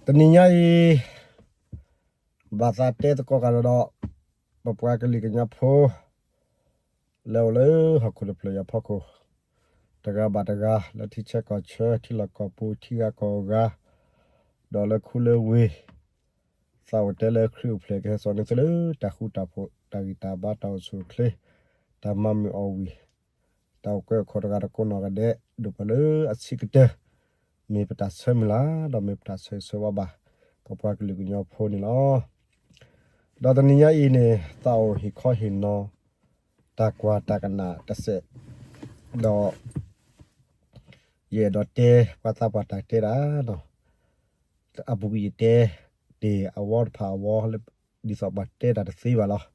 တနံၤညါအံၤ ဘၣ်သးတဲသကိးကဒီးဒီး ပပှၤကလုာ်ကညီဖိ လၢအိၣ်လၢဟီၣ်ခိၣ်တဖျၢၣ်အံၤအဖီခိၣ် တဂၤဘၣ်တဂၤ လၢထံဆၢကီၢ်ဆၢ ထံလီၢ်ကီၢ်ပူၤ ထံဂၤကီၢ်ဂၤ ဒီးလၢခူလၢဝ့ၢ် သးအိၣ်တဲလၢခရံာ်အိၣ်ဖျဲၣ် ကဟဲစိာ်န့ၢ်သုလၢတၢ်ဃူတၢ်ဖိး တၢ်ဂံၢ်တၢ်ဘါ တၢ်အိၣ်ဆူၣ်အိၣ်ချ့ တၢ်မၤမုာ်အီၣ်ဝံၣ် တၢ်အိၣ်ကဲအိၣ်ခီၣ်တဂၤတကိးနီၢ်ဂၤဒဲး ဒိၣ်ပှၤလၢအဆံးကတၢၢ် မ့ၢ်ပတၢ်ဆၢမုၢ်လၢ် ဒီးမ့ၢ်ပတၢ်ဆၢဂ့ၤဆၢဝါဘၣ် ပပှၤကလုာ်ကညီဖိန့ၣ်လီၤ. ဒီးတနံၤညါအံၤန့ၣ် သးအိၣ်ဟ့ၣ်ခီဟ့ၣ်နီၤ တၢ်ကွၢ်တၢ်ကနၣ်တစဲး ဒီး ယအဲၣ်ဒိးတဲ ပှၤသးပှၢ်တၢ်တဲတၢ်ဒီး အပူၤကွံာ်ယတဲ တ့ၢ်အဝီတဖၣ်အဝီ ဒ်သိးပှၤတဲတၢ်တသ့ဘၣ်လီၤ.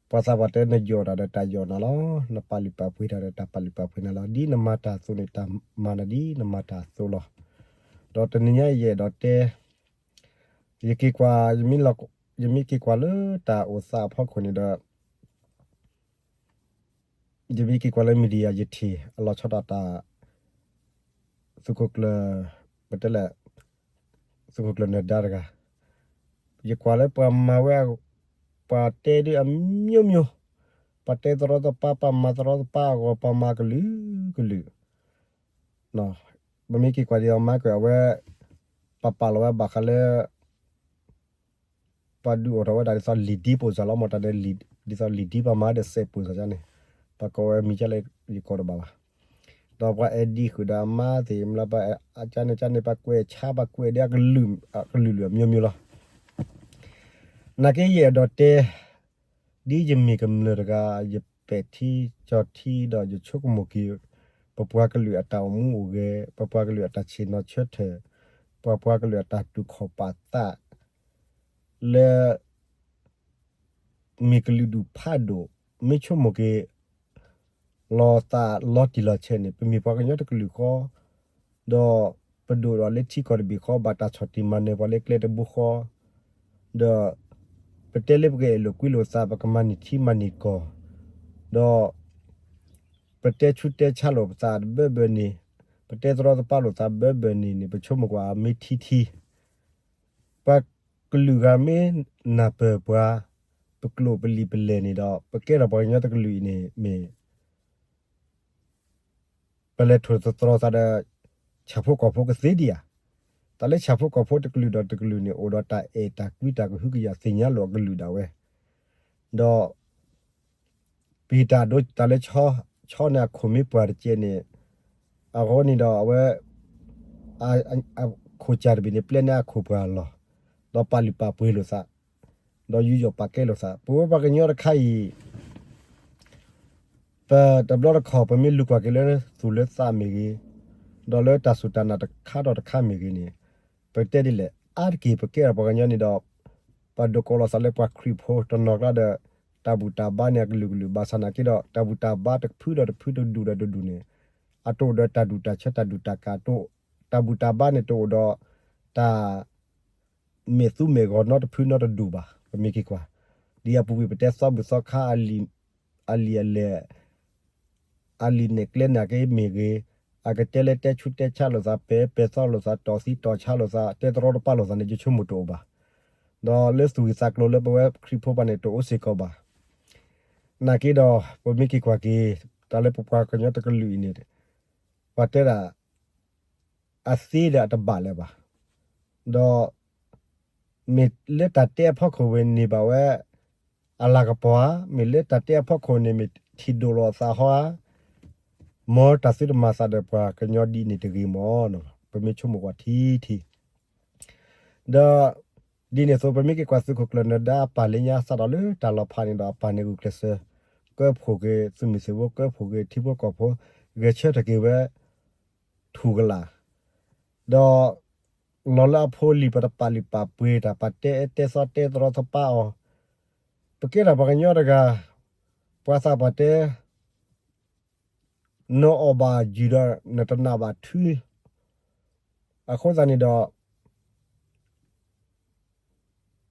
ပှၤသးပှၢ်တဲ နယီၢ်တၢ်ဒီးတၢ်ယီၢ်နၤလီၤ. နပာ်လုၢ်ပာ်ပှ့ၤတၢ်ဒီးတၢ်ပာ်လုၢ်ပာ်ပှ့ၤနၤလီၤ. ဒ်နမၤတၢ်အသိးန့ၣ် တၢ်မၤနၤဒ်နမၤတၢ်အသိးလီၤ. ဒီးတနံၤညါယအဲၣ်ဒိးတဲ ယက့ၤကွၢ် ယမ့ၢ်က့ၤကွၢ်လၢတၢ်အိၣ်သးအဖီခိၣ်န့ၣ်ဒီး ယမ့ၢ်က့ၤကွၢ်လၢ media ယထံၣ်အလီၤဆီဒၣ်တၢ် သုးခိၣ်ကျၢၢ် ပတဲလဲၣ် သုးခိၣ်ကျၢၢ်နၢၤဒါတဂၤ ယကွၢ်လၢပှၤမၤဝဲ ပှၤတဲဒ်အမျိုးမျိုး ပှၤတဲသရီသပၢ် ပှၤမၤသရီသပၢ်အဂီၢ် ပှၤမၤကလုာ်ကလုာ် ပမ့ၢ်က့ၤကွၢ်ဒ်အမါကၢၢ်အဝဲ ပပာ်လီၤဝဲဘၣ်ဃးလၢ ပှၤဒုးအိၣ်ထီၣ်ဝဲဒၣ်ဒ်သိးလံာ်ဒံပိၣ်စၢ်လီၤ မ့ၢ်တၢ်ဒ်သိးလံာ်ဒံပှၤမၤဒီးစဲးပိၣ်စၢ်န့ၣ် ပှၤကိးဝဲမံၤကလဲၣ် ယကိးတဘၣ်ဘၣ် ဒီးပှၤအဲၣ်ဒံးဃုာ်ဒီးအမါသ့ၣ် မ့ၢ်လၢပှၤအကန့ၣ်ကန့ၣ် ပှၤကွဲးဆါ ပှၤကွဲးဒ်အကလုာ် အကလုာ်လုာ်အမျိုးမျိုးလီၤ. နာ်က့ယအဲၣ်ဒိးတဲ ဒ်ယမ့ၢ်ကမျၢၢ်တဂၤ ယပဲာ်ထံကၠီထံဒီးယဆိကမိၣ်က့ၤ ပပှၤကလုာ်အတၢ်အိၣ်မူအိၣ်ဂဲၤ ပပှၤကလုာ်အတၢ်ဆ့ၣ်နီၤဆၢထၢၣ် ပပှၤကလုာ်အတၢ်တူၢ်ခီၣ်ပာ်သး လၢ မ့ၢ်ကလုာ်ဒူၣ်ဖးဒိၣ် မ့ၢ်ဆိကမိၣ်က့ၤ လီၤသးလီၤတံၢ်လီၤဆဲးန့ၣ် ပမ့ၢ်ပှၤကညီတကလုာ်ဃီ ဒီးပဒိၣ်ဒီးလၢထံကီၢ်တဘ့ၣ်ဃီ ဘၣ်တၢ်ဆီၣ်တံၢ်မၤနၢၤပှၤလၢကျဲတဘိဃီ ဒီး ပတဲလၢပကအဲၣ်လိာ်ကွံလိာ်သး ပကမၤန့ၢ်ထံမၤန့ၢ်ကီၢ် ဒီး ပတဲဆူးတဲဆါလိာ်ပသးတဘၢဘၢန့ၣ် ပတဲသရီသပၢလိာ်သးဘၢဘၢန့ၣ်န့ၣ် ပဆိကမိၣ်ကွၢ်မ့ၢ်ထံထံ ပှၤကလုာ်ဂၤမ့ၢ်နၢ်ပၢၢ်ပှၤ ပကျိာ်ပလံာ်ပလဲၢ်န့ၣ်ဒီး ပကဲထီၣ်ပှၤကညီတကလုာ်အံၤန့ၣ်မ့ၢ် ပလဲၤထိၣ်သတြီၤသးဒီး ဆၣ်ဖိကီၢ်ဖိကသ့ဒံးဧါ. တၢ်လၢဆၣ်ဖိကီၢ်ဖိတကလုာ်ဒီးတကလုာ်န့ၣ် အိၣ်ဒီးတၢ်အဲၣ်တၢ်ကွံတၢ်ကဟုကယာ်သ့ၣ်ညါလိာ်အကလုာ်ဒၣ်ဝဲ ဒီး ပဟံးတၢ်ဒိတၢ်လၢ ဆီန့ၣ်အခိၣ်မ့ၢ်ပှၢ်တကဲးန့ၣ် အဃိန့ၣ်ဒီးအဝဲ အခိၣ်စၢ်တဘ့ၣ်န့ၣ် ပျဲန့ၢ်အခိၣ်ပှၢ်အလီၢ် ဒီးပာ်လုၢ်ပာ်ပှ့ၤလိာ်သး ဒီးယူးယီၣ်ပာ်ကဲလိာ်သး ပဝဲပှၤကညီတခါအံၤ ပတဘျီတခီၣ် ပမ့ၢ်လူၤကွၢ်က့ၤလၢသူၣ်လၢသးမ့ၢ်ဂ့ၤ, ဒီးလၢတၢ်စူၢ်တၢ်နာ်တခါဒီးတခါမ့ၢ်ဂ့ၤန့ၣ်, ပတဲဒ်လဲၣ် အါတက့ၢ်ပကဲထီၣ်ပှၤကညီန့ၣ်ဒီး ပှၤဒိးကိးလီၤသးလၢပှၤခရံာ်ဖိတနီၤကျါဒီး တၢ်ဘူၣ်တၢ်ဘါန့ၣ်အကလုာ်ကလုာ် ဘၣ်ဆၣ်နာ်က့ဒီး တၢ်ဘူၣ်တၢ်ဘါတဖုဒီးတဖုတဒူၣ်ဒီးတဒူၣ်န့ၣ် အတအိၣ်ဒီးတၢ်ဒူၣ်တၢ်ဆၢတၢ်ဒူၣ်တၢ်ကၤ တၢ်ဘူၣ်တၢ်ဘါန့ၣ်တအိၣ်ဒီး တၢ် မဲာ်သူမဲာ်ဂီၤနီတဖုနီတဒူၣ်ဘၣ် ပမ့ၢ်က့ၤကွၢ်, ဒ်အပူၤကွံာ်ပတဲသီဘူၣ်သီခါ အလံာ်အလဲၢ် အလံာ်နဲၣ်ကျဲနာ်က့မ့ၢ်ဂ့ၤ, အကတဲလၢတဲဆူးတဲဆါလိာ်သး ပဲာ်ပဲာ်သီလိာ်သး တီၢ်သံတီၢ်ဆါလိာ်သး တဲသရီတပာ်လိာ်သးန့ၣ် ယဆိကမိၣ်တအိၣ်ဘၣ်. ဒီးလၢသူၣ်ဂ့ၢ်သးကျိၤလၢပဝဲခရံာ်ဖိပှၤန့ၣ် တအိၣ်စ့ၢ်ကီးဘၣ်. နာ်က့ဒီး ပမ့ၢ်က့ၤကွၢ်က့ၤ တၢ်လၢပပှၤကညီတကလုာ်အံၤန့ၣ် ပှၤတဲဒၣ် အသ့ဒီးအတဘၣ်လၢၤဘၣ်. ဒီး မ့ၢ်လၢတၢ်တဲအဖီခိၣ်ဝဲန့ၣ်ဘၣ်ဝဲ အလၤကပီၤဧါ, မ့ၢ်လၢတၢ်တဲအဖီခိၣ်န့ၣ် မ့ၢ်ထံၣ်ဒိၣ်လိာ်အသးဟီဧါ, မ်တၢ်သုတမၤသးဒီးပှၤကညီဒ်န့ၣ်တဂ့ၤမီၢ်, ပမ့ၢ်ဆိကမိၣ်ကွၢ်ထံထံ ဒီး ဒ်န့ၣ်အသိး ပမ့ၢ်က့ၤကွၢ်သုးခိၣ်ကျၢၢ်နၢၤဒါအပၢ်လၢညါစးထီၣ်လၢတၢ်လီၤဖးန့ၣ်ဒီး အပၢ်န့ၣ်ဂုာ်ကျဲးစၢး ကၢဖှိၣ်က့ၤသုးမုၢ်သံၣ်ဘိ ကၢဖှိၣ်က့ၤထံဖိကီၢ်ဖိ ဂဲၤဆၢထၢၣ်က့ၤဝဲ ထူၣ်ကလာ်, ဒီး လီၤလၢအဖိလံၤ ပတပာ်လုၢ်ပာ်ပှ့ၤတၢ် ပတဲတဲသီတဲသရီသပာ်အီၤ, ပကဲထီၣ်ပှၤကညီတဂၤ ပှၤသးပှၢ်တဲ နအီၣ်ဘၣ်ယုၢ်ဒီးနတနာ်ဘၣ်ထု, အဃိသတးန့ၣ်ဒီး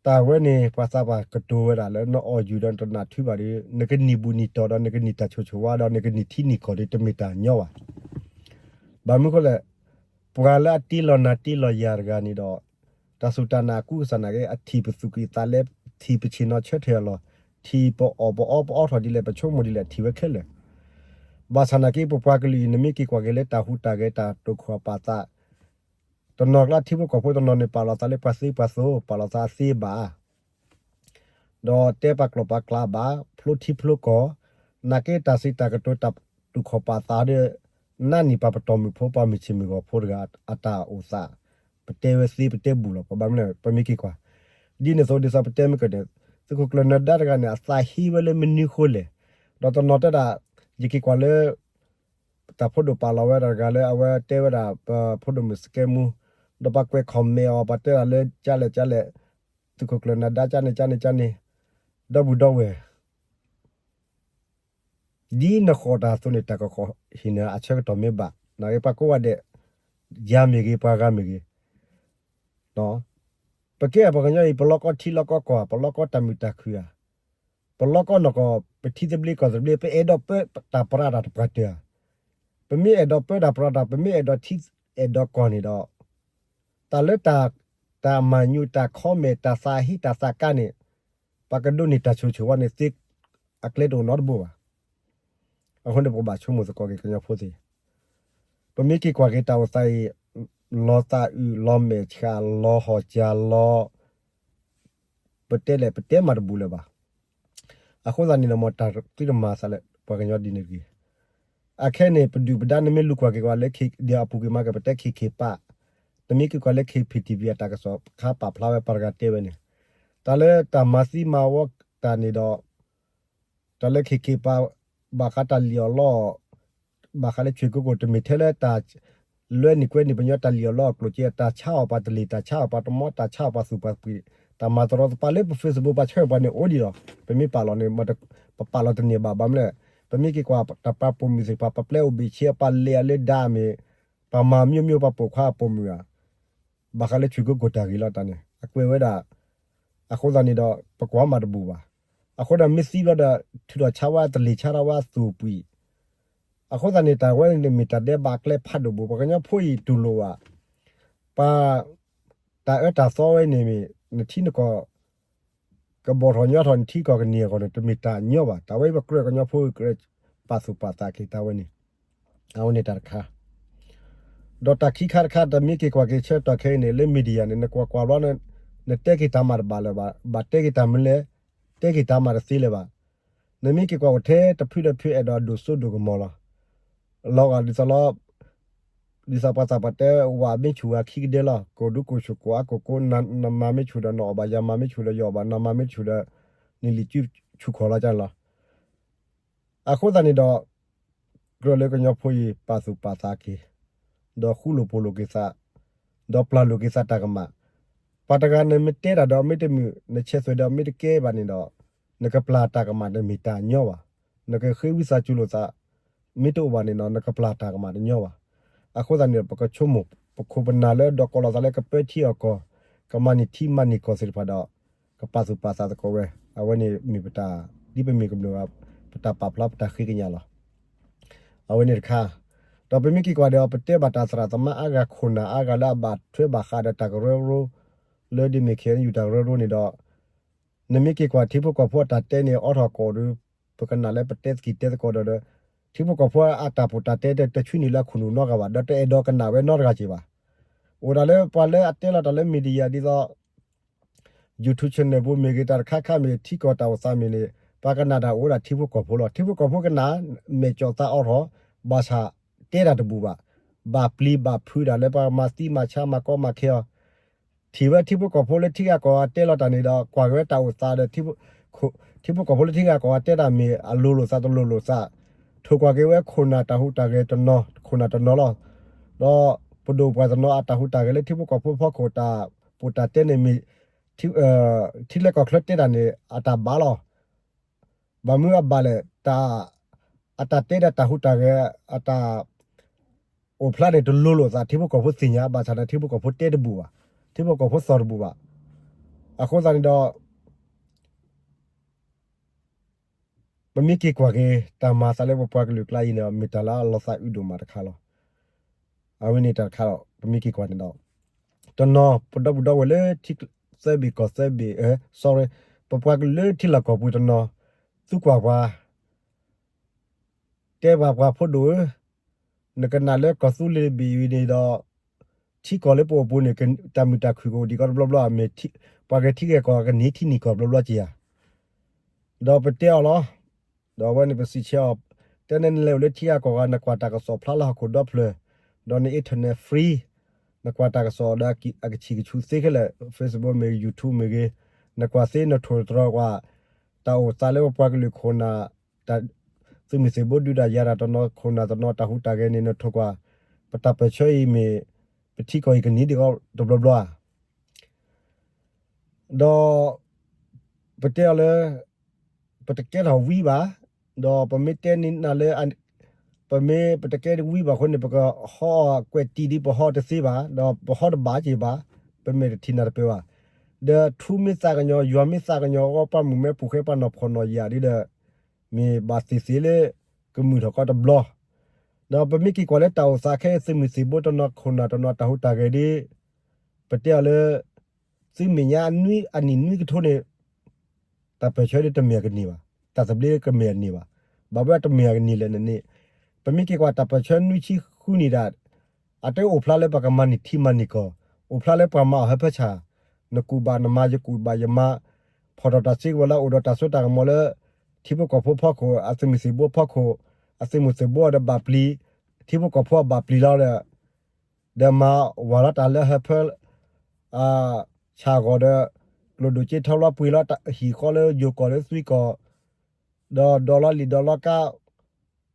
တၢ်ဝဲန့ၣ် ပှၤသးပှၢ်ကတိၤဝဲဒၣ်လၢ နအီၣ်ယုၢ်ဒီးနတနာ်ထုဘၣ်ဒီး နကန့ၢ်ဘူၣ်န့ၢ်တီၢ်ဒီး နကန့ၢ်တၢ်ဆိၣ်ဆိၣ်ဝါဒီး နကန့ၢ်ထံန့ၢ်ကီၢ်ဒီး တမ့ၢ်တၢ်ညီဘၣ်. ဘၣ်မနုၤဃိလဲၣ်, ပှၤလၢအတ့လီၤနၤတ့လီၤယၤတဂၤန့ၣ်ဒီး တၢ်စူၢ်တၢ်နာ်အကူအကစၢ်နာ်က့ အထံၣ်ပသူၣ်ကံၢ်သးလဲ, ထံၣ်ပဆ့ၣ်နီၤဆၢထၢၣ်အလီၢ်, ထံၣ်ပအီၣ်ပအီပအီထီၣ်ဒ်လဲၣ် ပဆိကမိၣ်ဒ်လဲၣ် ထံၣ်ဝဲခဲလၢာ်. ဘၣ်ဆၣ်နာ်က့ ပပှၤကလုာ်အံၤ နမ့ၢ်က့ၤကွၢ်က့ၤလၢတၢ်ဟူးတၢ်ဂဲၤ တၢ်တိာ်ခီၣ်ပာ်သး, တနီၤကျါထံဖိကီၢ်ဖိတနီၤန့ၣ် ပာ်လီၤသးလၢပှၤသ့ပှၤသိ, ပာ်လီၤသးအသ့ဘၣ် ဒီးတဲပာ်ကျိာ်ပာ်ကျဲဘၣ်, ဖျိထံဖျိကီၢ်, နာ်က့တၢ်စံးတၢ်ကတိၤတၢ်တူၢ်ခီၣ်ပာ်သးဒီး နးနံၣ်ပှၤပတီၢ်မုၢ်ဖိ ပှၤမုၢ်ဆ့ၣ်မုၢ်ဂီၤဖိတဂၤအတၢ်အိၣ်သး, ပတဲဝဲသ့ပတဲဘူၣ်လီၤ. ဘၣ်မနုၤလဲၣ် ပမ့ၢ်က့ၤကွၢ်, ဒ်န့ၣ်အသိးဒ်သိးပတဲမ့ၢ်ကတၢၢ်န့ၣ် သုးခိၣ်ကျၢၢ်နၢၤဒါတဂၤန့ၣ် အသးဟ့ဝဲလၢမနုၤဃိလဲၣ်. ဒီးတနီၤတဲဒၣ် ယက့ၤကွၢ်လၢ တၢ်ဖိဒိၣ်ပာ်လီၤဝဲဒၣ်တဂၤလၢအဝဲတဲဝဲဒၣ် ပဖိဒိၣ်မုၣ်စကဲမူ, ဒီးပှၤကွဲး comment အီၤ ပှၤတဲဒၣ်လၢကၠါလဲၣ်ကၠါလဲၣ်, သုးခိၣ်ကျၢၢ်နၢၤဒါကၠါန့ၣ်ကၠါန့ၣ်ကၠါန့ၣ်, ဒီပုၢ်ဒီဝဲၢ် ဒ်နဃီၣ်တၢ်အသိးန့ၣ် တၢ်ကဃီၣ်ဟံၣ်န့ၣ် အဆၢကတီၢ်မ့ၢ်ဘၣ်, နာ်က့ပှၤကိးဂၤဒဲး, ယၤမ့ၢ်ဂ့ၤ ပှၤဂၤမ့ၢ်ဂ့ၤ, ပကဲပှၤကညီအံၤ ပလီၢ်ကီထံလီၢ်ကီကီၢ်ဧါ, ပလီၢ်ကီတၢ်မုာ်တၢ်ခုၣ်ဧါ, ပလီၢ်ကီနီၢ်ကီၢ် ပထံသဘျ့ကီၢ်သဘျ့ ပအဲၣ်ဒိးပၢတၢ်ပြးတၢ်တပှၤတၢၢ်ဧါ. ပမ့ၢ်အဲၣ်ဒိးပၢတၢ်ပြးတၢ် ပမ့ၢ်အဲၣ်ဒိးထံအဲၣ်ဒိးကီၢ်န့ၣ်ဒီး တၢ်လၢ တၢ်မၤညူး တၢ် comment တၢ်သးဟ့တၢ်သးကါန့ၣ် ပှၤကဒိးန့ၢ်တၢ်ဆိၣ်ဂ့ၤဆိၣ်ဝါန့ၣ်သ့ အကျဲတအိၣ်နီတဘိဘၣ်. အဃိန့ၣ် ပကဘၣ်ဆိကမိၣ်သကိးက့ၤကညီဖိသ့ၣ်, ပမ့ၢ်က့ၤကွၢ်က့ၤတၢ်အိၣ်သးအံၤ လီၤသးအုး လီၤမဲာ်ဆှး လီၤဟီၣ်စၢၤ လီၤ ပတဲလဲၣ် ပတဲမးတဘူၣ်လၢၤဘၣ်. အဃိသတးန့ၣ်ဒီး မ်တၢ်သုတမၤသးလၢပှၤကညီဒ်န့ၣ်တဂ့ၤ. အခဲအံၤန့ၣ် ပဒုၣ်ပဒါ နမ့ၢ်လူၤကွၢ်က့ၤကွၢ်လၢ ဒီးအပူၤကွံာ်မးက့ၤ ပတဲ ခ့ခ့ပး, တမ့ၢ်က့ၤကွၢ်လၢ ခ့ခ့ပံၣ်ပံၣ် အတၢ်ကစီၣ်ခါပာ်ဖျါဝဲ ပှၤတဂၤတဲဝဲန့ၣ်, တၢ်လၢတၢ်မၤသံမၤဝီတၢ်န့ၣ်ဒီး တၢ်လၢ ခ့ခ့ပး ဘၣ်ဃးတၢ်လံၣ်အီၣ်လီအီၣ် ဘၣ်ဃးလၢ ရွှေကုက္ကို တမ့ၢ်ထဲလၢတၢ် လွဲန့ၢ်ကွဲန့ၢ်ပညီ တၢ်လံၣ်အီၣ်လီအီၣ်ကျိၣ်စ့ တၢ်ဆါအီၣ်ပှၤတလ့ၢ် တၢ်ဆါအီၣ်ပှၤတမီ တၢ်ဆါအီၣ်ပှၤသူၣ်ပှၤပှ့ၤ တၢ်မၤတရီတပါလၢပ Facebook ပှၤဆှၢပှၤန့ၣ်အိၣ်ဒံးလီၤ. ပမ့ၢ်ပာ်လီၤန့ၣ် ပပာ်လီၤတန့ၢ်ဘၣ် ဘၣ်မနုၤလဲၣ်, ပမ့ၢ်က့ၤကွၢ်တၢ်ပှၤပိာ်မုၣ်သ့ၣ်တဖၣ် ပပျဲအိၣ်ဘ့ၣ်ဆ့ ပပာ်လဲၤအလၢဒါမ့ၢ် ပှၤမၤမိမိ ပှၤပိာ်ခွါအပိာ်မုၣ်ဧါ ဘၣ်ဃးလၢ ရွှေကုက္ကို တၢ်ဂ့ၢ်လီၤတၢ်န့ၣ် အကွဲးဝဲဒၣ်. အဃိသတးန့ၣ်ဒီး ပကွၢ်မးတဘူၣ်ဘၣ်. အဃိဒီးမ့ၢ်သံဘျီဒီး ထုးထီၣ်ဆါဝဲအတလ့ၢ် ဆါထီၣ်ဝဲအသူၣ်ပှံၢ်. အဃိသတးန့ၣ် တၢ်ဝဲန့ၣ်မ့ၢ်တၢ်ဒဲးဘးကျဲဖးဒိၣ်ဘူး ပှၤကညီဖိအံၤတူၢ်လိာ်ဘၣ် ပှၤ တၢ်အၢတၢ်သီဝဲန့ၣ်မ့ၢ် နထံနကီၢ် ကဘီၣ်ထီၣ်ညီထီၣ် နထံကီၢ်ကန့ၢ်အဂီၢ်န့ၣ် တမ့ၢ်တၢ်ညီဘၣ်. တၢ်ဝဲအံၤပကြၢးကညီဖိ ကြၢးပာ်သူၣ်ပာ်သးက့ၤတၢ်ဝဲန့ၣ် အဝဲန့ၣ်တၢ်တခါ ဒီးတၢ်ခံခါတခါ တမ့ၢ်က့ၤကွၢ်က့ၤဆၢကတီၢ်ခဲအံၤန့ၣ် လၢ media န့ၣ် နကွၢ်ကွၢ်ဘျီ နတဲက့ၤတၢ်မၤတဘၣ်လၢၤဘၣ်, ဘၣ်တဲက့ၤတၢ်မနုၤလဲၣ်, တဲက့ၤတၢ်မၤတသ့လၢၤဘၣ်. နမ့ၢ်က့ၤကွၢ်အိၣ်ထဲတဖုဒီးတဖု အဲၣ်ဒိးဒိၣ်စိဒိၣ်ကမီၤလီၤ. လီၤဂာ်ဒ်သိးလီၤ ဒ်သိးပှၤသးပှၢ်တဲ ဝးမ့ၢ်ဆူၣ်ဝဲခံကဒဲလီၤ, ကိၢ်ဒူကိၢ်ဆူၣ်ကိၢ်အါကိၢ်ကိၢ်, နမၤမ့ၢ်ဆူၣ်ဒီးနအီၣ်ဘၣ်, ယမၤမ့ၢ်ဆူၣ်ဒီးယအီၣ်ဘၣ်, နမၤမ့ၢ်ဆူၣ်ဒီး နလံာ်စုဆူၣ်ခီၣ်လီၤကန့ၣ်လီၤ. အဃိသတးန့ၣ်ဒီး ကြၢးလၢကညီဖိအံၤ ပာ်သူၣ်ပာ်သးက့ၤ, ဒီးဃူလိာ်ဖိးလိာ်က့ၤသး, ဒီးပျၢ်လိာ်က့ၤသးတၢ်ကမၣ်. ပှၤတဂၤနမ့ၢ်တဲတၢ်ဒီးမ့ၢ်တမုာ်, နဆဲးသွဲၣ်ဒီးမ့ၢ်တကဲဘၣ်န့ၣ်ဒီး နကပျၢ်တၢ်ကမၣ်တမ့ၢ်တၢ်ညီဘၣ်. နကဃ့ဝံသးစူၤလိာ်သး မ့ၢ်တအိၣ်ဘၣ်န့ၣ်ဒီး နကပျၢ်တၢ်ကမၣ်တညီဘၣ်. အဃိသတးန့ၣ်ဒီး ပကဆိကမိၣ် ပခိၣ်ပနၢ်လၢဒီးကိးလီၤသးလၢကပၢထံအီၣ်ကီၢ်, ကမၤန့ၢ်ထံမၤန့ၢ်ကီၢ်သ့ၣ်တဖၣ်ဒီး ကပာ်သူၣ်ပာ်သးသကိးဝဲ, အဝဲန့ၣ်မ့ၢ်ပတၢ် ဒ်ပမ့ၢ်ကမျၢၢ် ပတၢ်ပာ်ဖျါပတၢ်ဃ့ကညးလီၤ. အဝဲန့ၣ်တခါ, ဒီးပမ့ၢ်က့ၤကွၢ်ဒီး ပတဲဘၣ်တၢ်သရၣ်သမါအါဂၤ ခိၣ်နၢ်အါဂၤလၢအဘၣ်ထွဲဘၣ်ဃးဒီးတၢ်ကရၢကရိ လၢဒ်မ့ၢ် ခ့ၣ်အဲၣ်ယူၣ် တၢ်ကရၢကရိန့ၣ်ဒီး နမ့ၢ်က့ၤကွၢ်ထံဖိကီၢ်ဖိအတၢ်တဲန့ၣ် အိးထီၣ်ကိးဒီး ပကနၣ်လၢပတဲသကိးတဲသကိးဒီး ထံဖိကီၢ်ဖိအတၢ်ပူၤတၢ်တဲတဆှံန့ၢ်လၢအခိၣ်နူာ်နီတဂၤဘၣ်, ဒီးတအဲၣ်ဒိးကနၣ်ဝဲနီတဂၤက့ၤဘၣ်. အိၣ်ဒၣ်လၢပှၤလၢအတဲလီၤတၢ်လၢ media ဒ်သိး YouTube channel ပူၤမ့ၢ်ဂ့ၤ တၢ်တခါခါမ့ၢ် ထံကီၢ်တၢ်အိၣ်သးမ့ၢ်န့ၣ် ပှၤကနၣ်တၢ်အိၣ်ဝဲဒၣ်ထံဖိကီၢ်ဖိလီၤ. ထံဖိကီၢ်ဖိကနၣ် မဲာ်ကၠီၣ်သးအိးထီၣ် ဘၣ်ဆၣ်တဲတၢ်တဘူၣ်ဘၣ်. ဘၣ်ပျံၤဘၣ်ဖုးတၢ်လၢပှၤမၤသံမၤဆါမၤကီမၤခဲအီၤ ထံၣ်ဝဲထံဖိကီၢ်ဖိလၢထံဂၤကီၢ်ဂၤတဲလီၤတၢ်န့ၣ်ဒီး ကွၢ်က့ၤဝဲတၢ်အိၣ်သးဒီး ထံဖိကီၢ်ဖိလၢထံဂၤကီၢ်ဂၤတဲတၢ်မ့ၢ်အလိၤလိာ်သးတလိၤလိာ်သး, ထိၣ်ကွၢ်က့ၤဝဲခိၣ်နၢ်တၢ်ဟူးတၢ်ဂဲၤတနီၤ ခိၣ်နၢ်တနီၤလီၤ. ဒီးပဒိၣ်ပှၤတနီၤအတၢ်ဟူးတၢ်ဂဲၤလၢထံဖိကီၢ်ဖိဖီခိၣ်တၢ်ပူၤတၢ်တဲန့ၣ်မ့ၢ် ထံလဲကီၢ်ချၢတဲတၢ်န့ၣ် အတၢ်ဘၣ်လီၤ. ဘၣ်မနုၤအဘၣ်လဲၣ်, တၢ် အတၢ်တဲဒီးတၢ်ဟူးတၢ်ဂဲၤ အတၢ်အိၣ်ဖျါန့ၣ် တလိၤလိာ်သး ထံဖိကီၢ်ဖိသ့ၣ်ညါ ဘၣ်ဆၣ်ဒီးထံဖိကီၢ်ဖိတဲတဘူၣ်ဘၣ်, ထံဖိကီၢ်ဖိသီၣ်တဘူၣ်ဘၣ်. အဃိသတးန့ၣ်ဒီး ပမ့ၢ်က့ၤကွၢ်က့ၤ တၢ်မၤသးလၢပပှၤကလုာ်ကျါအံၤန့ၣ် မ့ၢ်တၢ်လၢအလီၤသးအုးဒိၣ်မးတခါလီၤ. အဝဲန့ၣ်တၢ်တခါဒီး ပမ့ၢ်က့ၤကွၢ်န့ၣ်ဒီး တနီၤ ပဒီပုၢ်ဒီဝဲၢ်လၢထံသၢဘ့ၣ်ကီၢ်သၢဘ့ၣ်, sorry, ပပှၤကလုာ်လၢထံလီၢ်ကီၢ်ပူၤတနီၤ သံကွၢ်ပှၤ တဲပှၤပှၤဖိဒိၣ်ဧၢ, နကနၣ်လၢကီၢ်သူလ့ၤဘ့ၣ်အံၤန့ၣ်ဒီး ထံကီၢ်လၢပအိၣ်ပူၤန့ၣ် တၢ်မုာ်တၢ်ခုၣ်ကအိၣ်ဒံးကီးတဘျီဘျီ, မ့ၢ်ပှၤဂဲၤထံဂဲၤကီၢ်ကန့ၢ်ထံန့ၢ်ကီၢ်တဘျီဘျီက့ၤဧါ. ဒီးပတဲအီၤလီၤ. ဒီးအဝဲန့ၣ်ပစံးဆၢအီၤ, တဲန့ၣ်နလဲၤအိၣ်လၢထံဂၤကီၢ်ဂၤ နကွၢ်တၢ်ကစီၣ်ဖျါလၢဟီၣ်ခိၣ်ဒီဖျၢၣ်, ဒီးန internet free, နကွၢ်တၢ်ကစီၣ်ဒီးအကဆံးကဆူသ့ခဲလၢာ် Facebook မ့ၢ်ဂ့ၤ YouTube မ့ၢ်ဂ့ၤ, နကွၢ်သ့နထိၣ်သတြီၤကွၢ် တၢ်အိၣ်သးလၢပပှၤကလုာ်ခိၣ်နၢ် သုးမုၢ်သံၣ်ဘိဒုးတၢ်ယၤတၢ်တနီၤ ခိၣ်နၢ်တနီၤတၢ်ဟူးတၢ်ဂဲၤန့ၣ် နထိၣ်ကွၢ်, ပတၢ်ပၢၢ်ဆၢအံၤမ့ၢ် ပထံကီၢ်အံၤကန့ၢ်ဒံးကီးတဘျီဘျီဧါ. ဒီး ပတဲအီၤလၢ ပတကဲထီၣ်ဝံဘၣ်, ဒီးပမ့ၢ်တဲန့ၢ်နၤလၢ ပမ့ၢ်ပတကဲဝံဘၣ်အဃိန့ၣ် ပကဟီကွဲးတံၢ်ဒ်ပဟီတသ့ဘၣ်, ဒီးပဟီတဘၣ်က့ၤဘၣ်, ပမဲာ်တထံၣ်နၢ်တပၢၢ်ဘၣ်. ဒီးထူမ့ၢ်သးကညီၤ ယွၤမ့ၢ်သးကညီၤအဂီၢ် ပှၤမုၣ်မဲပူၤဃဲ ပှၤနီၢ်ဖှီၣ်နီၢ်ယာ်ဒ်ဒီး မ့ၢ်ဘၣ်သ့ၣ်သ့ၣ်လၢ ကမုာ်ထီၣ်ကီးတဘျီ ဒီးပမ့ၢ်က့ၤကွၢ်လၢတၢ်အိၣ်သးခဲအံၤ သုးမုၢ်သံၣ်ဘိတနီၤခိၣ်နၢ်တနီၤတၢ်ဟူးတၢ်ဂဲၤဒ် ပတဲအီၤလၢ သုးမဲာ်ညါအနံၣ်နွံကထိန့ၣ် တၢ်ပၢၢ်ဆၢဒ်တမ့ၢ်အကန့ၢ်ဘၣ်, တၢ်သဘျ့ကမ့ၢ်အန့ၢ်ဘၣ်. ဘၣ်ဘၣ်တမ့ၢ်အကန့ၢ်လဲၣ်န့ၣ်န့ၣ် ပမ့ၢ်က့ၤကွၢ်တၢ်ပၢၢ်ဆၢနွံဆံဃုနံၣ်ဒၣ် အတအိၣ်ဖျါလၢပကမၤန့ၢ်ထံမၤန့ၢ်ကီၢ်, အိၣ်ဖျါလၢပှၤမၤအီၣ်ဟၢဖၢဆၣ်, နကူၣ်ဘၣ်နမၤ ယကူၣ်ဘၣ်ယမၤ, ဖီၣ်ထီၣ်တၢ်စုကဝဲၤလၢအိၣ်ဒီးတၢ်စိတၢ်ကမီၤလၢ ထံဖိကီၢ်ဖိဖီခိၣ် အသုးမုၢ်သံၣ်ဘိဖီခိၣ်, အသုးမုၢ်သံၣ်ဘိဒီးဘၣ်ပျံၤ, ထံဖိကီၢ်ဖိအဘၣ်ပျံၤလီၤဒီး ဒီးမၤဝၤလီၤတၢ်လၢဟၢဖၢ ဆၣ်ဂီၤဒီး ကျိၣ်ဒိၣ်က့ထီလီၤပှ့ၤလီၤဟံၣ်ဃီလၢယိၤကီၢ်လၢသွံကီၢ်, ဒီးဒိးလီၤလံာ်ဒိးလီၤကါ,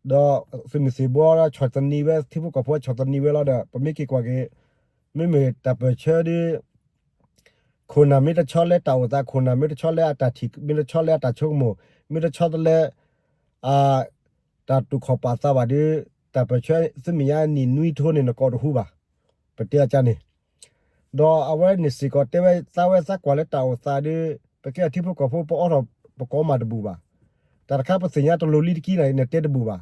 ဒီးသုးမုၢ်သံၣ်ဘိဆီၣ်သနံးဝဲ ထံဖိကီၢ်ဖိဆီၣ်သနံးဝဲလီၤဒီး ပမ့ၢ်က့ၤကွၢ်က့ၤ မ့မ့ၢ်တၢ်ပၢၢ်ဆၢဒ် ခိၣ်နၢ်မ့ၢ်တဆီလၢတၢ်အိၣ်သး, ခိၣ်နၢ်မ့ၢ်တဆီလၢအတၢ်ထံၣ်, မ့ၢ်တဆီလၢအတၢ်ဆိကမိၣ်, မ့ၢ်တဆီတလၢ အ တၢ်တူၢ်ခီၣ်ပာ်သးဘၣ်ဒီး တၢ်ပၢၢ်ဆၢသုးမဲာ်ညါနံၣ်နွံထိန့ၣ် နကိးတဟူဘၣ်. ပတဲအီၤကန့ၣ် ဒီးအဝဲန့ၣ်စ့ၢ်ကီးတဲဝဲသးဝဲသးကွၢ်လၢတၢ်အိၣ်သးဒီး ပကဲထံဖိကီၢ်ဖိ ပအိးထီၣ်ပကိးမးတဘူၣ်ဘၣ်. တၢ်တခါပသ့ၣ်ညါတလိၤလံတကံန့ၣ် နတဲတဘူၣ်ဘၣ်.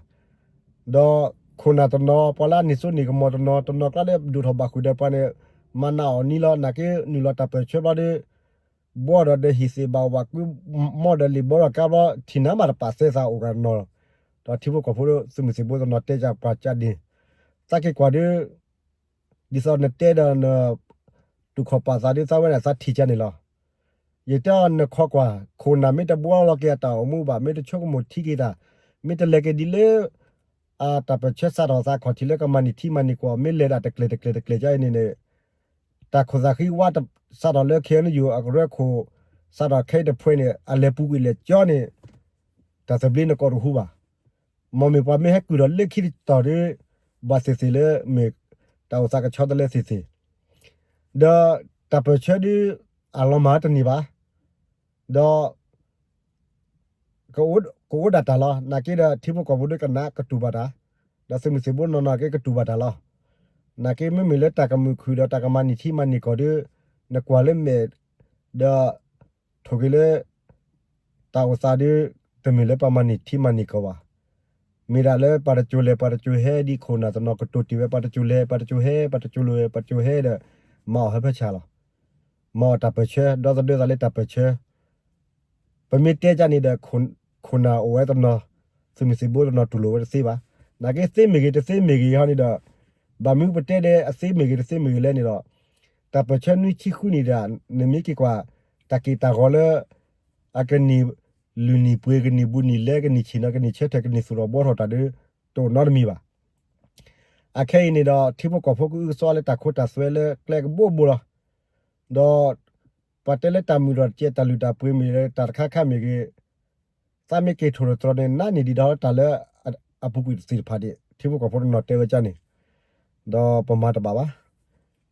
ဒီးခိၣ်နၢ်တနီၤ ပှၤလၢအန့ၢ်စိန့ၢ်ကမီၤတနီၤ တနီၤကျါလၢဒိၣ်ထီၣ်ဘၣ်ဃုာ်ဒီးပှၤန့ၣ် မၤနးအီၣ်နံလီၤ နာ်က့နုာ်လီၤတၢ်ပၢၢ်ဆၢဘျီဒီး ဘှီဒီးဒီးဟံၣ်သ့ၣ်ဘၣ်ဝးကွံ မီၢ်ဒီးလံာ်ဘီဒီးကါဘျီ ထံၣ်နါမးတပာ်သဲသးအိၣ်ဂၤနီၤ. ဒီးထံဖိကီၢ်ဖိသုးမုၢ်သံၣ်ဘိတနီၤတဲကပှၤကန့ၣ် သးက့ၤကွၢ်ဒီး ဒ်သိးနတဲဒီးန တူၢ်ခီၣ်ပာ်သးဒ်သးဝဲန့ၣ် သးထံၣ်ကန့ၣ်လီၤ. ယတဲအီၤနခီကွၢ် ခိၣ်နၢ်မ့ၢ်တဘှီလီၤက့ၤအတၢ်အိၣ်မူဘၣ် မ့ၢ်တဆိကမိၣ်ထံက့ၤတၢ် မ့ၢ်တလဲၤက့ၤဒ်လၢ အတၢ်ပၢၢ်ဆၢစးထီၣ်သးခီၣ်ထံးလၢကမၤန့ၢ်ထံမၤန့ၢ်ကီၢ် မ့ၢ်လဲၤဒၣ်တကျဲၤတကျဲၤတကျဲၤကါအံၤန့ၣ်န့ၣ် တၢ်ခိၣ်သးဃံဝါစးထီၣ်လၢ ခဲအံၤနယူၢ် အကရၢခိၣ် စးထီၣ်ခဲအံၤတဖှဲန့ၣ် အလဲၤပူၤကွံာ်လဲၤကၠီန့ၣ် တၢ်သဘျ့နကိးတဟူဘၣ်. မ်မ့ၢ်ပှၤမ့ၢ်ဟဲကုၢ်ထီၣ်လၢခံတတီၤဒီး ဘၣ်သ့ၣ်သ့ၣ်လၢမ့ၢ်တၢ်အိၣ်သးကဆီတလဲသ့ၣ်သ့ၣ် ဒီးတၢ်ပၢၢ်ဆၢဒ် အလီၤမၢ်တန့ၢ်ဘၣ်. ဒီး ကအိၣ်ဒၣ်တၢ်လီၤ. နာ်က့ဒီး ထံဖိကီၢ်ဖိဒ်ကနၣ်ကတူၢ်ဘၣ်တၢ်, ဒီးသုးမုၢ်သံၣ်ဘိနီၢ်နီၢ်က့ကတူၢ်ဘၣ်တၢ်လီၤ. နာ်က့မ့မ့ၢ်လၢတၢ်ကမုာ်ခုၣ်ဒီးတၢ်ကမၤန့ၢ်ထံမၤန့ၢ်ကီၢ်ဒီး နကွၢ်လၢမဲာ် ဒီး ထိၣ်က့ၤလၢ တၢ်အိၣ်သးဒီး တမ့ၢ်လၢပှၤမၤန့ၢ်ထံမၤန့ၢ်ကီၢ်ဘၣ်. မ့ၢ်ဒၣ်လၢပှၤတစိၤလဲၤပှၤတစိၤဟဲဒ်ခိၣ်နၢ်တနီၤကတိၤတ့ၢ်ဝဲ ပှၤတစိၤလဲၤပှၤတစိၤဟဲ ပှၤတစိၤလဲၤပှၤတစိၤဟဲဒီး မၤအီၣ်ဟၢဖၢဆၣ်လီၤ. မၤအီၣ်တၢ်ပၢၢ်ဆၢ ဒီသဒၢသးလၢတၢ်ပၢၢ်ဆၢ ပမ့ၢ်တဲကန့ၣ်ဒီး ခိၣ်နၢ်အိၣ်ဝဲတနီၤ သုးမုၢ်သံၣ်ဘိတနီၤတူၢ်လိာ်ဝဲတသ့ဘၣ်. နာ်က့သ့မ့ၢ်ဂ့ၤတသ့မ့ၢ်ဂ့ၤဟီန့ၣ်ဒီး ဘၣ်မနုၤပတဲဒဲးအသ့မ့ၢ်ဂ့ၤတသ့မ့ၢ်ဂ့ၤလဲၣ်န့ၣ်ဒီး တၢ်ပၢၢ်ဆၢနွံဆံဃုနံၣ်ဒၣ် နမ့ၢ်က့ၤကွၢ် တၢ်က့ၢ်တၢ်ဂီၤလၢ အကန့ၢ်လုၢ်န့ၢ်ပှ့ၤ ကန့ၢ်ဘူးန့ၢ်လဲ ကန့ၢ်ဆ့ၣ်နီၤ ကန့ၢ်ဆၢထၢၣ် ကန့ၢ်သူၣ်ထီၣ်ဘှီထီၣ်တၢ်ဒီး တအိၣ်နီတမံၤဘၣ်. အခဲအံၤန့ၣ်ဒီး ထံဖိကီၢ်ဖိကအုကစွါလၢတၢ်ခိတၢ်သွဲလၢကျဲကဘိဘိလီၤ. ဒီး ပှၤတဲလၢတၢ်မုာ်ထီၣ်တကဲ တၢ်လုၢ်တၢ်ပှ့ၤမ့ၢ်ဂ့ၤ တၢ်တခါခါမ့ၢ်ဂ့ၤ သးမ့ၢ်က့ၤထိၣ်သတြီၤန့ၣ် နးန့ၢ်ဒံးဒီးတၢ်လၢအပူၤကွံာ်သ့ၣ်တဖၣ်ဒံး ထံဖိကီၢ်ဖိတနီၤတဲဝဲကန့ၣ် ဒီးပမၤတဘၣ်ဘၣ်.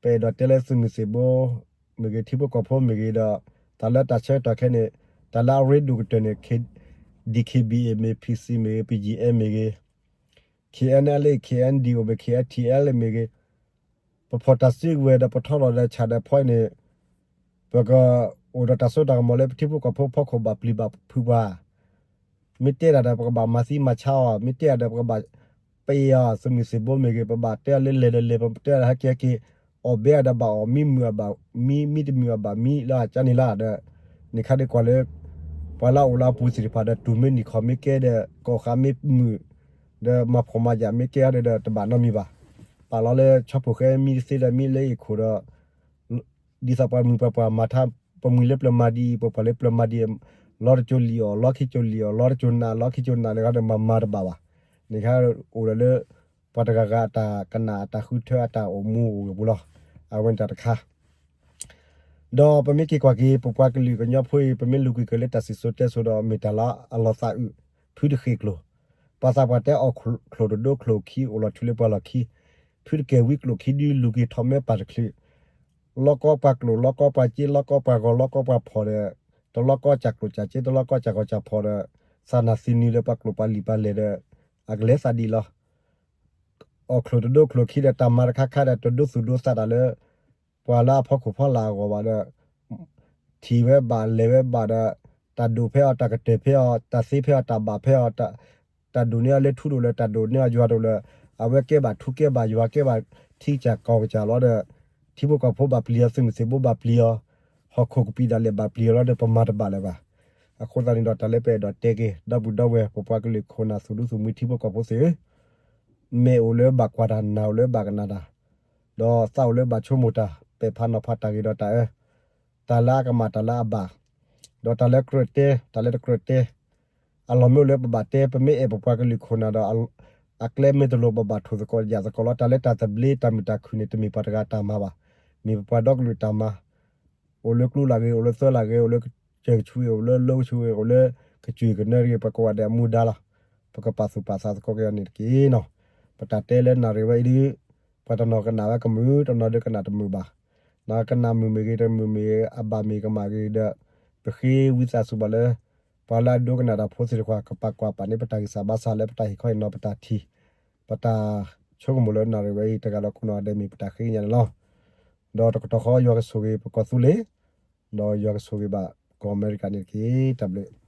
ပအဲၣ်ဒိးတဲလၢသုးမုၢ်သံၣ်ဘိမ့ၢ်ဂ့ၤ ထံဖိကီၢ်ဖိမ့ၢ်ဂ့ၤဒီး တၢ်လၢတၢ်ဆၢကတီၢ်ခဲအံၤန့ၣ် တၢ်လၢအရ့ဒိၣ်ကတၢၢ်န့ၣ် ဒံၣ်ခ့ၣ်ဘံၣ်အ့ၣ်မ့ၢ် ဖံၣ်စံၣ်မ့ၢ်ဂ့ၤ ပယံၣ်အဲၣ်မ့ၢ်ဂ့ၤ ခ့ၣ်အဲၣ်အဲလ်အ့ၣ် ခ့ၣ်အဲၣ်ဒံၣ်အိၣ်မ့ၢ် ခ့ၣ်အဲၣ်ထံၣ်အဲလ်မ့ၢ်ဂ့ၤ ပဖီၣ်တၢ်စုကဝဲၤဒီးပထီၣ်လီၤဒီးဆၣ်ဒီးဖီအံၤန့ၣ် ပကအိၣ်ဒီးတၢ်စိတၢ်ကမီၤလၢပထံဖိကီၢ်ဖိဖီခိၣ်ဘၣ်ပျံၤဘၣ်ဖုးပှၤ မ့ၢ်တဲဒၣ်ဒီးပကဘၣ်မၤသံမၤဆါအီၤ မ့ၢ်တဲဒၣ်ဒီးပကဘၣ်ပအ့ၣ်အီၤ သုးမုၢ်သံၣ်ဘိမ့ၢ်ဂ့ၤ ပဘၣ်တဲအီၤလၢလဲၤဒီးလဲၤ ပတဲအီၤဟဲက့ၤဟဲက့ၤ အီၣ်ဘဲအဒီးဘၣ်အီၣ်မံမုာ်အဘၣ်မံ မံတမုာ်အဘၣ်မံလၢအကန့ၣ်လီၤဒီး န့ၣ်ခါဒ်ကွၢ်လၢ ပှၤလၢအအိၣ်လၢအပူၤသ့ၣ်တဖၣ်ဒီး တူၢ်မ့ၢ်နံၣ်ခီၣ်မ့ၢ်ကဲဒီး ကီၢ်ဃါမ့ၢ်မုာ် ဒီးမၤဖှီၣ်မၤယာ်မ့ၢ်ကဲအီၤဒီး တဘၣ်နီတမံၤဘၣ်. ပာ်လီၤလၢဆီဖိဃဲမံတသ့ဒီး မ့ၢ်လၢအံၤခိၣ်ဒီး ဒ်သိးပှၤမုာ်ပှၤပှၢ်မၤထါ ပမှံၤလၢပျၢၤမၤဒ်အံၤ ပှၤပှၢ်လၢပျၢၤမၤဒ်အံၤ လီၤတကၠိၤလံၣ်အီၣ် လီၤခံကၠိၤလံၣ်အီၣ် လီၤတကၠိၤနး လီၤခံကၠိၤနးန့ၣ်ဒီး မၤမၤတဘၣ်ဘၣ်. န့ၣ်ခါအိၣ်ဒီးလၢ ပှၤတဂၤဂၤအတၢ်ကနၣ်အတၢ်ဃုထၢအတၢ်အိၣ်မူအိၣ်ဂ့ၤပူၤလီၤ. အဝဲန့ၣ်တၢ်တခါ ဒီးပမ့ၢ်က့ၤကွၢ်က့ၤ ပပှၤကလုာ်ကညီဖိအံၤ ပမ့ၢ်လူၤကွံာ်က့ၤလၢတၢ်စံၣ်စိၤတဲစိၤဒီး မ့ၢ်တၢ်လၢအလီၤသးအုး ဖုတဃ့ၢ်ကျိၤ, ပှၤသးပှၢ်တဲအီၣ်ချိၣ်တဒိချိၣ်ခံ အိၣ်လီၤထူလၢပှၤလီၢ်ခံ, ဖုတကဲၤဝံကျိၣ်ခံဒု လူၤက့ၤထီၣ်မဲပၢ်တချုး, လီၢ်ကီပှၤကျိၣ် လီၢ်ကီပှၤစ့ လီၢ်ကီပှၤဂီၤ လီၢ်ကီပှၤဖီၣ်ဒီး တလီၢ်ကီစၢ်ကျိၣ်စၢ်စ့ တလီၢ်ကီစၢ်ဂီၤစၢ်ဖီၣ်ဒီး သးနၢ်သံနုၤလၢပှၤကျိၣ်ပှၤလံၣ်ပှၤလဲၢ်ဒီး အကလဲၤသးဒ်လီၤ. အီၣ်ချိၣ်တဒိချိၣ်ခံဒီး တၢ်မၤတခါခါဒီး တဒိသူၣ်ဒိသးတၢ်လၢ ပှၤလၢအဖီခိၣ်ဖီလာ်အဂီၢ်ဘၣ်ဒီး ထံၣ်ဝဲဘၣ်လဲၤဝဲဘၣ်ဒီး တၢ်ဒိၣ်ဖဲအီၤ တၢ်ကတၢၢ်ဖဲအီၤ တၢ်သ့ဖဲအီၤ တၢ်ဘၣ်ဖဲအီၤ တၢ်ဒိၣ်န့ၢ်အီၤလၢထူတအိၣ်လၢ တၢ်ဒိၣ်န့ၢ်အီၤယွၤတအိၣ်လၢ အဝဲကဲဘၣ်ထူကဲဘၣ်ယွၤကဲဘၣ်ထံကစၢ်ကီၢ်ကစၢ်လီၤဒီး ထံဖိကီၢ်ဖိဘၣ်ပျံၤအီၤ သုးမုၢ်သံၣ်ဘိဘၣ်ပျံၤအီၤ ဟီၣ်ခိၣ်ကပံာ်ဒၣ်လဲာ်ဘၣ်ပျံၤအီၤလီၤဒီး ပမၤတဘၣ်လၢၤဘၣ်. အဃိသတးန့ၣ်ဒီး တၢ်လၢပအဲၣ်ဒိးတဲက့ၤ ဒီပုၢ်ဒီဝဲၢ် ပပှၤကလုာ်ခိၣ်နၢ်သူၣ်ဒူသူၣ်မှံထံဖိကီၢ်ဖိသ့ၣ်ဧၢ မဲာ်အိၣ်လၢဘၣ်ကွၢ်တၢ် နၢ်အိၣ်လၢဘၣ်ကနၣ်တၢ် ဒီးသးအိၣ်လၢဘၣ်ဆိကမိၣ်တၢ် ပဲာ်ဖးနီၤဖးတၢ်ဂ့ၤဒီးတၢ်အၢ တၢ်လၢအကမၣ်တၢ်လၢအဘၣ် ဒီးတၢ်လၢကြၢးတဲ တၢ်လၢတကြၢးတဲ အလီၢ်မ့ၢ်အိၣ်လၢပဘၣ်တဲ ပမ့ၢ်အဲၣ်ပပှၤကလုာ်ခိၣ်နၢ်ဒီး အကျဲမ့ၢ်တလိၤ ပဘၣ်ထိၣ်သကိးယာ်သကိးလီၤ. တၢ်လၢတၢ်သဘျ့တၢ်မုာ်တၢ်ခုၣ်န့ၣ် တမ့ၢ်ပှၤတဂၤတၢ်မၤဘၣ်. မ့ၢ်ပပှၤဒီကလုာ်တၢ်မၤ အိၣ်လၢကျူလၢ်ဂ့ၤ အိၣ်လၢသၢလၢ်ဂ့ၤ အိၣ်လၢကစၢၢ်ကဆူအံၤ အိၣ်လၢလီကဆူအံၤ အိၣ်လၢကစၢၢ်ကနၢတဂ့ၤ ပကိးဂၤဒဲးအမူဒါလီၤ. ပကပာ်သူၣ်ပာ်သးသကိးက့ၤအီၤန့ၣ်တက့ၢ်နီၤ. ပတၢ်တဲလၢနၣ်ရံၣ်ဝဲအံၤဒုး ပှၤတနီၤကနၣ်ဝဲကမုာ် တနီၤဒုးကနၣ်တမုာ်ဘၣ်. နကနၣ်မုာ်မ့ၢ်ဂ့ၤ တမုာ်မ့ၢ်ဂ့ၤ အဘၣ်မ့ၢ်ကမၣ်ဂ့ၤဒီး ပဃ့ဝံသးစူၤဘၣ်လၢ ပှၤလၢအဒိကနၣ်တၢ်ဖိသ့ၣ်တဖၣ် ကပာ်ကွၢ်ပာ်န့ၢ်ပတၢ်ဂံၢ်စၢ်ဘါစၢ်လၢပတၢ်ဟ့ၣ်ခီဟ့ၣ်နီၤပတၢ်ထံၣ် ပတၢ်ဆိကမိၣ်လၢနၣ်ရံၣ်ဝဲအံၤ တဂၤဒီးကိးနီၢ်ဂၤဒဲးမ့ၢ်ပတၢ်ဃ့ကညးန့ၣ်လီၤ. ဒီးတကတီၢ်ဃီယွၤကဆိၣ်ဂ့ၤပကီၢ်သူလ့ၤ ဒီးယွၤကဆိၣ်ဂ့ၤဘၣ်ကီၢ်အမဲရကၤန့ၣ်တက့ၢ်. တၢ်ဘျုး